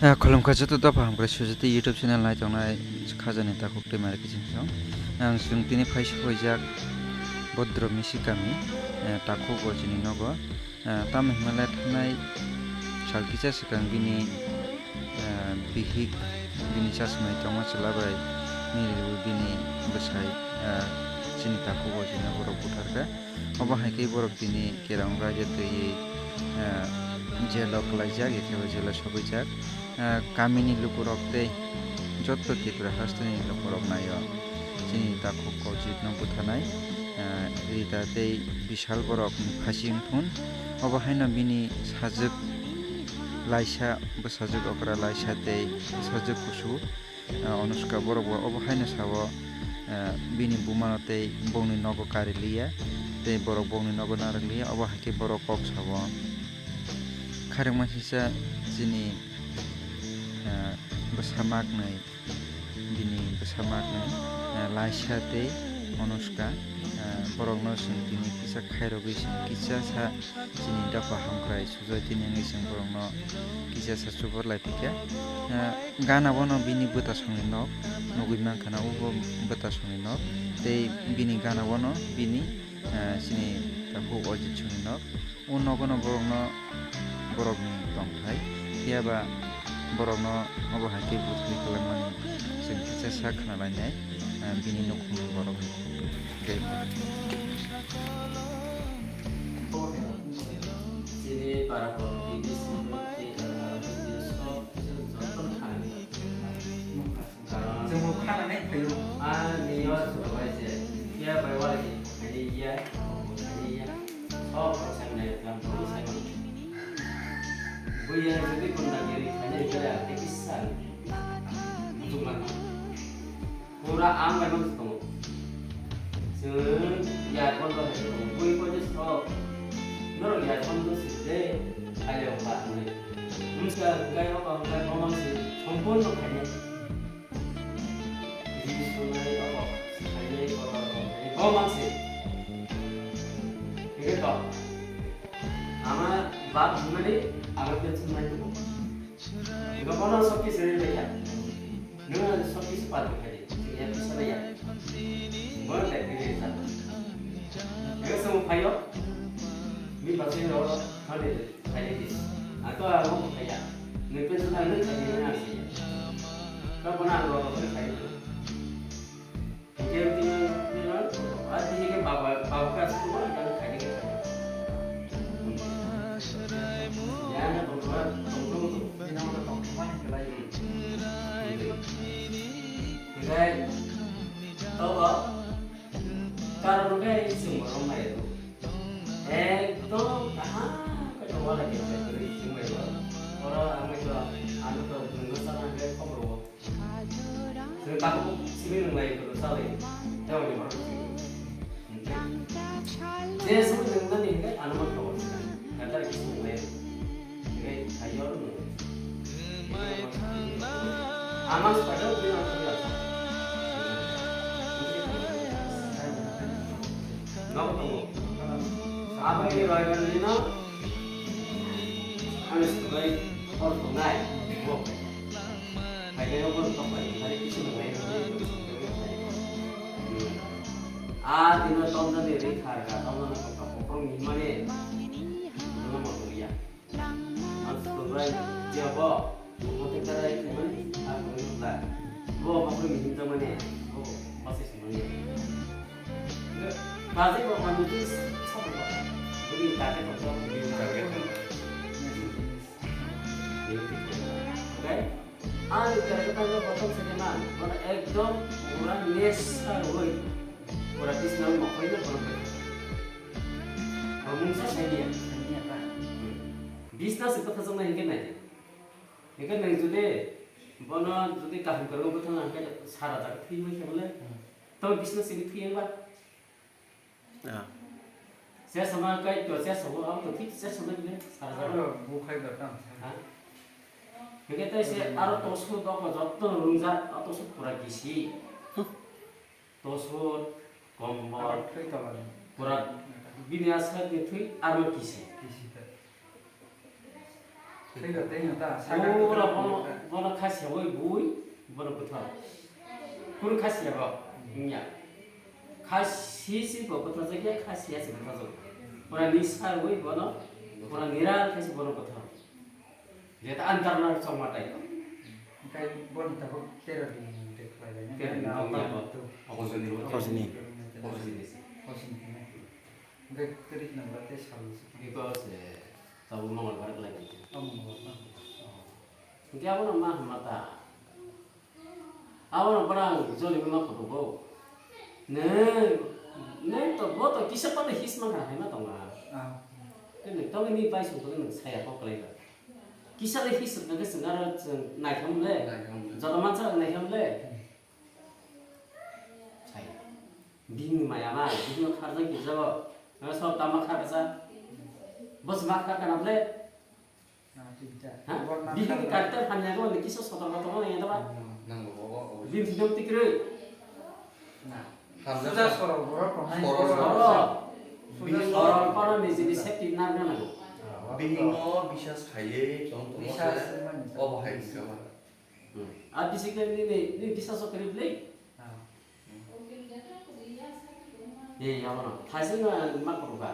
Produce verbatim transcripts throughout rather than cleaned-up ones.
Ah, khulumkha joto dopha hamkrai sujati YouTube channel nai tongnai khajani takhuk tei mari kiching song. Ang chwng tini phai sokphaijak Bodro Misi kami, eh, takhuk o chini nogo. Eh, tamo hinmale thangnai sal kisa swkang bini, eh, bihik bini chasmai tongma chwla bai milwi bini bwsai, eh, chini takhuk o chini borok butharkha. Obo hai khe borok tini kerong raida twiwi, eh, jelo kwlaijak, ekhebo jelo sogwijak. Eh, kamini lukurok tei jotto Tripura hasteni lukurok naio chini takhuk Kaujitno butharnai, eh, Rita tei Bishal borokni phasi wngthun. Obo haino bini sajwk laisa, bwsajwk okra laisa tei bwsajwk kusu, ah, Anushka borok bo obo haino sao, ah, bini bumano tei bongni nogo kari liya, tei borok bongni nogo narwk liya, obo hai khe borok kok sao. Kharwngma sisa chini, ah, bwsa maknwi, bini bwsa maknwi, ah, Laisa tei Anushka, ah, borokno chwng tini kisa khairogwi chwng kisa sa chini dopha hamkrai sujai tini wngwi chwng borokno kisa sa chubor lai phikha. Ah, gana bono bini bwtasongni nok nugwi mankha na, ubo bwtasongni nok tei bini gana bono bini, ah, chini takhuk Ojit songni nok. O nogono borokno borokni tongthai phiyaba borokno obo hai khe bwthai kwlangmani chwng kisa sa khna lainai, ah, bini nukhungni borokni. Chini para borok ni bisingo tei para borok ni sob joto thani. Karon chwng bo khanani phaio. Ah, ni yo chwng bai se. Phiya bai wala ni khaini ya, khaini ya. Sob kok sai nai tlam tong sai. Buya jodi kunda giri khaini giri ate kisa. Jumlah. Pura ang bai mang tongo. Chwng ya kon ba hai tongo. Bui ko je sok. Norok ya kon do si de. Ai le ba ne. Mungsa gai o ba gai ko mang si. Sompon no khai ne. Ji sunai o ko. Khai ne ko ko ko. Ko mang si. Ike to. Ama bap mani ama ke sunai to. Iko kono sok ki sini de ya. Nwng sokki se patu khaidi, sini ya bisa ya. Bo le kiri sa. Nwng se mo phaio. Mi basi ro thani khaidi dis. Ato amo mo phaya. Nwng pe suna nwng khaidi na si. Ka bona ro ro khaidi. Ke ke ke a di ke baba baba ka su ko ka khaidi ke. Ya na to to to to. Ina mo to to ma ni khlai. Hingke, tobo, karon hingke chwng borok nai rw. Ekdom kaham khe tongma lai khe chwng bai rw. Oro ang bai to, ang to nwngno sana hingke khobor o. Chwng tabuk simi nwng lai rw salai. Tei oni borok chwng. Hingke, je simi nwng nani hingke ano ma khobor. Kantar kisi nwng lai. Hingke, ayo nwng. Ama sepeda udah langsung biasa. Nogo tongo. Aboni roibar nino. Ani sebai hor tongnai. Bo. Hai dai hor tongnai. Hari kisi tongnai. A dino tomjani ri kharga tomjani kokra kokrong himani. Nono motoriya. Ang subai dia bo, bo te karai khaimani, a bo ni ta. Bo ma ko ni hinta mani, bo ma se sumani. Kaje ko manu tu sabo ba. Bini kaje ko to, bini kaje ko. Okay? Ani karai ta jo botol se man, mana ekdom pura nesa hoi. Pura bisna mo khoi na pura. Mungsa saiya. Bisna se kotha jong na hingke nai. Hingke nai jodi bono jodi kaham kwrwngwi bwthang hingke sara jaga thwi bai khe bole. Hmm. Tamo bisna simi thwi wngba? Ah. Se sama kai to se sama am to thik se sama ni sara jaga. Aro bukhai ga kam. Ha? Hingke tai se aro tosu doko jotto rungjak, a tosu pura gisi. Hmm. Tosot, kombol, aro thwi tongmani. Pura bini aswk ni thwi aro kisi. Kisi ta. Twi rw twi no ta, saka Pura kwthar bono, twi rw ta. Bono kha siyawi bui, bono bwthar. Kunu kha siya bo, wngya. Kha si si bo bwthar jakya, kha siya si bwthar jakya. Pura nisa rwi bono, pura nira khe si bono bwthar. Jeta antar na chongma tai. Hwnkhe bono tabuk tero din de khlai bai na. Tero din na, wngya bo. Ogo joni ro. Ogo joni. Ogo joni. Ogo joni. Hwnkhe kwrwi khna ba tei sal se. Iko se, tabuk Mongolbar khlai bai. Oh, Mongolbar. Oh. Hwnkhe abono ma hwnma ta. Abono bwrang jolimi ma kutugo. Nwng, nwng to bo to kisa pano his mankha hai ma tonga. Ah. Tei nwng tongwi ni pai song tongwi nwng saya kok kwlai ba. Kisa le his rwkha khe chwng aro chwng naitham le. Naitham le. Joto mansa rok naitham le. Sai. Bini maya ma, bini kharjak kijago. Nwng sob tama kharjak. Bos ma kha kana le. Ha? Bihik ni character hamya go ni kisa sotor kotor go nang yadaba. Nango, obo, obo. Bini thikam tikrwi. Na. Hamjak Suja sa- sorok borok rok nai Sorok borok. Sorok. Suja Bini sorok. Sorok kono ni jini safety na na nango. Bini no bisas khaiye tong tong Bisas se mani. Obo hai kama. Hmm. A bisik ni ni ni kisa so krip le. Ah. Ye, yamono. Thaising no ang ma kuru kha.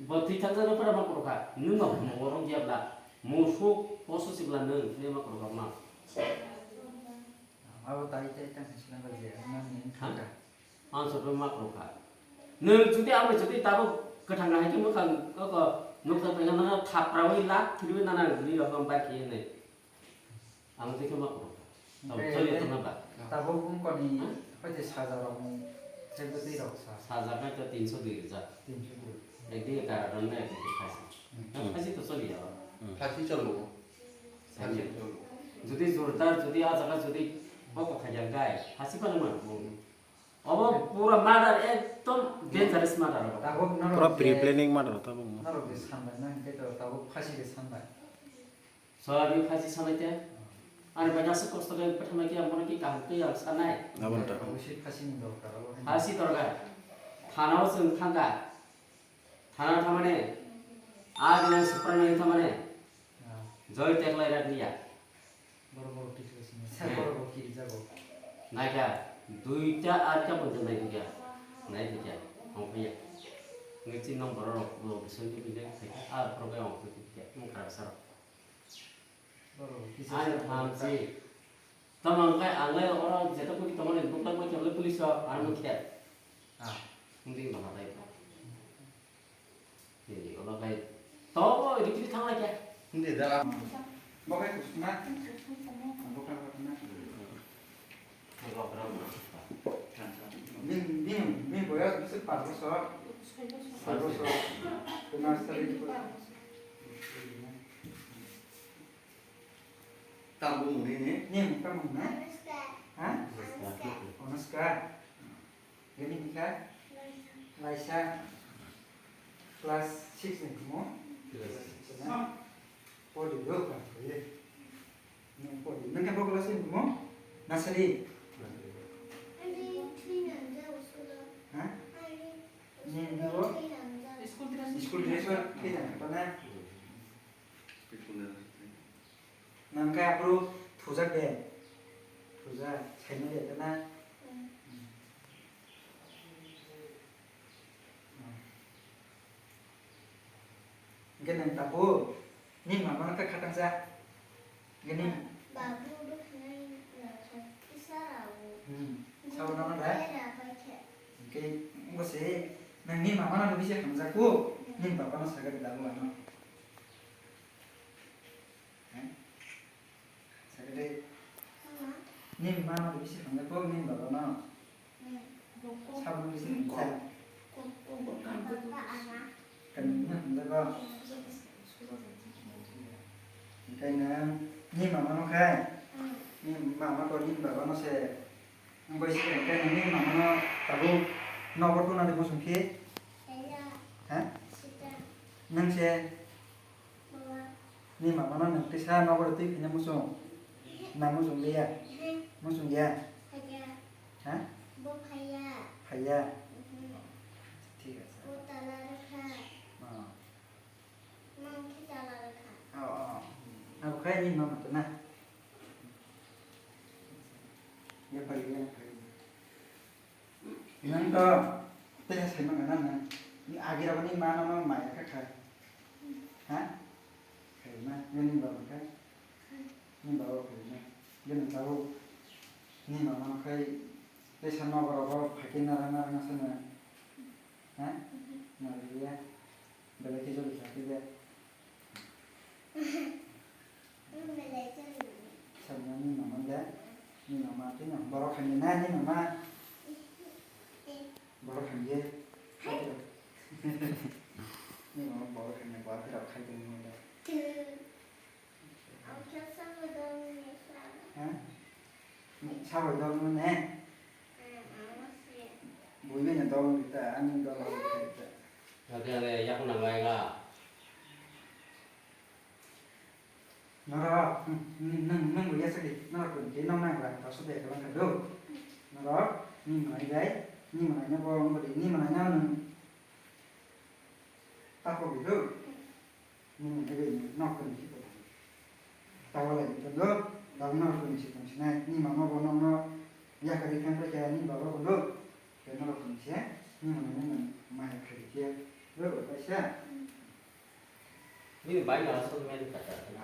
Bo thwi thang jani pura ma kuru kha. Nwng no mo borok ya bla. Mo su poso si bla nwng ne ma kuru kha ma. Abo tai tai tang sila ba je, ma ni Ha? thang kha. Ang so ma kuru kha. Nwng jodi amo jodi tabo kwthang hai khe mwkhang ko ko nuk ta tang na thapra wi lak thiri na na ri ro hom ba ki ne. Ang twi khe ma kuru. Tamo Oke. Choli tongna ba. Tabuk wngkoni hoite saja rok ni sebo twi rok sa. Saja kai to tinso dui rwja. Tinso dui. Ekdin kara don na ekdin khaisi. Hmm. Khaisi to choli ya. Hmm. Phasi cholo. Phasi cholo. Jodi jordar, jodi a jaga, jodi boko khaijak gai, phasi pano mano. Obo pura murder, ekdom dangerous murder obo. Tabuk norok Pura je pre-planning murder tabuk. Norok je sanbai na hwnkhe to tabuk phasi de sanbai. Sorabi phasi sanai te. Ani bai aswk kosto khe bwtharnai khe, ang bono khe kaham twi ang sanai. Abo wngkha. Obviously phasi ni dorkar, abo haino. Phasi dorkar. Thana o chwng thangkha. Thana thangmani. A gwnang Suprana ni thangmani. Ah. Joy teklai rak liya. Borok borok kisa kisa ni. Sa borok borok kiri jago. Naikha. Duita ar ka pon nai dikha. Nai dikha. Hongphiya. Ngi chin nong borok rok bo bising khe bini khaikha. Ar borok khe hongphi dikha. Mung kharap sarok. Ani thamchi. Tamo hwnkhe ang le oro jeto kuri tongmani bukla moi khe police o ang khe. Ah. Hindi no hatai. Hindi olo kai. To oro kiri thang lai khe. Hindi dara. Bokai kusna. Bokai kusna. Ni, ni, ni boyos bisi par bosor. Par bosor. Nursery. Tamo muni ni? Ni mung tamo mung na? Ha? Onuska. Gini ni kha? Laisa. Class six ni mo? Class six na? Podi do ka, ye. Nung podi. Nung kha bo class ni mo? Nursery. Ha? Ni, ni bo? School dress. School dress o khe na, khe na. Nang khe aphuru thujak de. Thujak, saimanya de na. Hwnkhe nang tabuk nini mama no khe khatang sa. Hwnkhe nini Babu bwkhanai rwkha kisa rao. Hmm. Sao nang da? Khe rabai khe. Hwnkhe wngkha se nang nini mama no bisi hamjak kho, nini baba no sakha de tabuk ano. Sakhe tei nini mama bai bisi hamjak kho, nini baba no? Sabno bisi hamjak. Kami no hamjak kho. Hwnkhe nini mama no khai, nini mama to nini baba no se. Wngkha se hwnkhe nini mama no tabuk nogo tuna de muchung khe? Ha? Nwng se? Ni mama no nwng tisa nogo twi phina muchung. Na muchung liya? Muchung ya? Ha? Phaiya. Thik ase. Oh. Abo khai ni mama to na. Ya pari ya pari. Nang to tesa sai mangana nang. Ni agi rabo ni mama no mai ka khai. Ha? Khai na, ya ni baba khai. Ni baba khai na. Ya ni baba. Ni mama no khai. Tesa no boro boro phai khe nara nara no sana. Ha? Nara ya. Belai khe joli kha khe de. Sabna ni mama de. Ni mama tei ni borok hamya na ni mama. Borok hamya. Ni mama borok hamya borok rok khai tong ni de. Ha? Sabai dol no ne? Bui bai no dol ni ta ani dol khai ta. Ade ade yak na ngai ga. Norok, nwng, nwng, nwng bo yasakdi, norok bo di, nong nang ba, ta sode ka bangkha do. Norok, ni manai bai, ni manai no bo, bo di, ni manai no nwng. Ta ko bi do. Ni manai bai, nok ko ni ki ko. Ta wala ni ko do, ta norok ko ni si ko sinai, ni mama bo nong no, ya ka di kan ko kya ni baba bo do. Ke norok ko ni si, ni manai no nwng, mai ka di kya. Do, ba sa. Bini bai na asal main kata.